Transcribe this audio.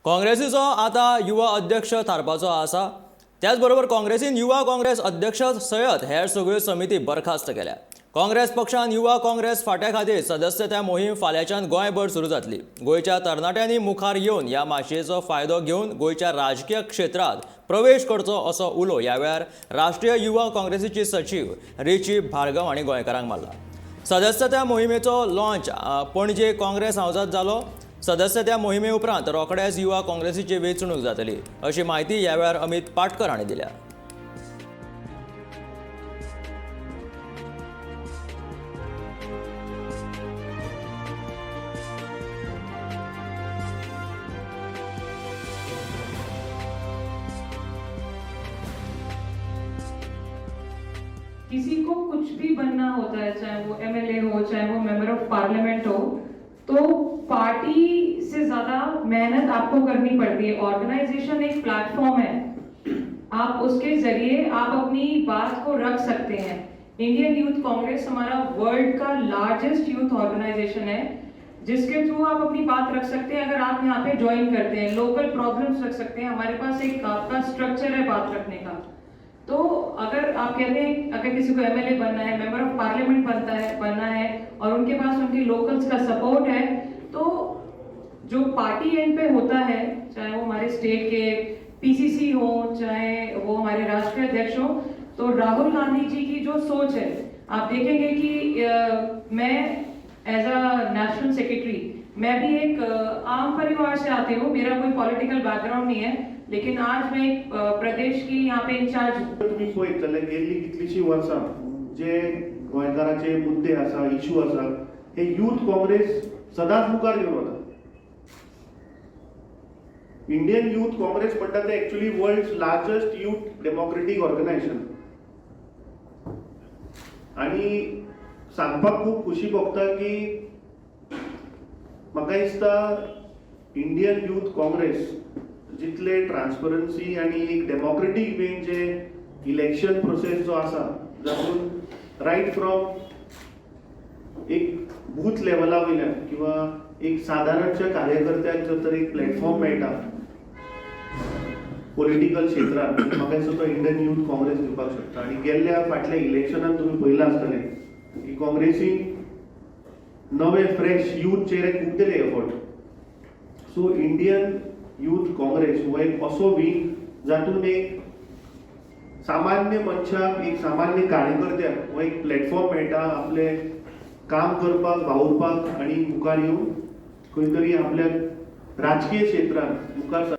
काँग्रेसीचो आतां युवा अध्यक्ष थारपाचो आसा. त्याच बरोबर काँग्रेसीन युवा काँग्रेस अध्यक्ष सयत हेर सगळ्यो समिती बरखास्त केल्या. काँग्रेस पक्षान युवा काँग्रेस फांट्या खातीर सदस्यता मोहीम फाल्यांच्यान गोंयभर सुरू जातली. गोंयच्या तरणाट्यांनी मुखार येवन ह्या माचयेचो फायदो घेवन गोंयच्या राजकीय क्षेत्रांत प्रवेश करचो असो उलो ह्या वेळार राष्ट्रीय युवा काँग्रेसीची सचीव रिची भार्गव हांणी गोंयकारांक मारला. सदस्यता मोहिमेचो लॉन्च पणजे काँग्रेस हावजांत जालो. सदस्यता मोहिमे उपरांत रोखडेच युवा काँग्रेसीची वेंचणूक जातली अशी म्हायती ह्या वेळार अमित पाटकर हांणी दिल्या. किसी को कुछ भी बनना होता है, चाहे वो एमएलए हो, चाहे वो मेंबर ऑफ पार्लियामेंट हो, तो पार्टी से ज़्यादा मेहनत आपको करनी पड़ती है। ऑर्गेनाइजेशन एक प्लेटफॉर्म है, आप उसके ज़रिए आप अपनी बात को रख सकते हैं। इंडियन यूथ कांग्रेस हमारा वर्ल्ड का लार्जेस्ट यूथ ऑर्गेनाइजेशन है, जिसके थ्रू आप अपनी बात रख सकते हैं। अगर आप यहाँ पे ज्वाइन करते हैं, लोकल प्रॉब्लम्स रख सकते हैं। हमारे पास एक आपका स्ट्रक्चर है बात रखने का। तो अगर आप कहते हैं, अगर किसी को एमएलए बनना है, मेंबर ऑफ पार्लियामेंट बनना है और उनके पास उनके लोकल्स का सपोर्ट है, तो जो पार्टी एंड पे होता है, चाहे वो हमारे स्टेट के पीसीसी हो, चाहे वो हमारे राष्ट्रीय अध्यक्ष हो, तो राहुल गांधी जी की जो सोच है, आप देखेंगे कि मैं एज अ नेशनल सेक्रेटरी, मैं भी एक आम परिवार से आती हूँ, मेरा कोई पॉलिटिकल बैकग्राउंड नहीं है, लेकिन आज मैं एक प्रदेश की यहाँ पे इंचार्ज हूँ। तुमी पळयत जाल्यार गेल्ली कितलीशीं वर्सां जे गोंयकाराचे मुद्दे आसा, इशू आसा, हे यूथ काँग्रेस सदांच मुखार घेवन वता. इंडियन यूथ काँग्रेस म्हणटा ते actually world largest youth democratic organisation. आनी सांगपाक खूब खुशी भोगता की म्हाका दिसता इंडियन यूथ काँग्रेस जितले ट्रान्सपरन्सी आनी एक डेमोक्रेटीक वेन जे इलेक्शन प्रोसेस जो आसा, जातूंत रायट फ्रॉम एक बूथ लेवला वयल्यान किंवा एक सादारणच्या कार्यकर्त्याक जर तर एक प्लॅटफॉर्म मेळटा पॉलिटिकल क्षेत्रांत, म्हाका दिसता तो इंडियन यूथ काँग्रेस दिवपाक शकता. आनी गेल्ल्या फाटल्या इलेक्शनान तुमी पळयलां आसतलें की काँग्रेसीन नवे फ्रेश यूथ चेहरे खूब दिले effort. So Indian youth Congress हो एक असो विंग जातून एक सामान्य मनशाक, एक सामान्य कार्यकर्त्याक हो एक प्लॅटफॉर्म मेळटा आपले काम करपाक, वावुरपाक आनी मुखार येवन खंय तरी आपल्या राजकीय क्षेत्रांत मुखार.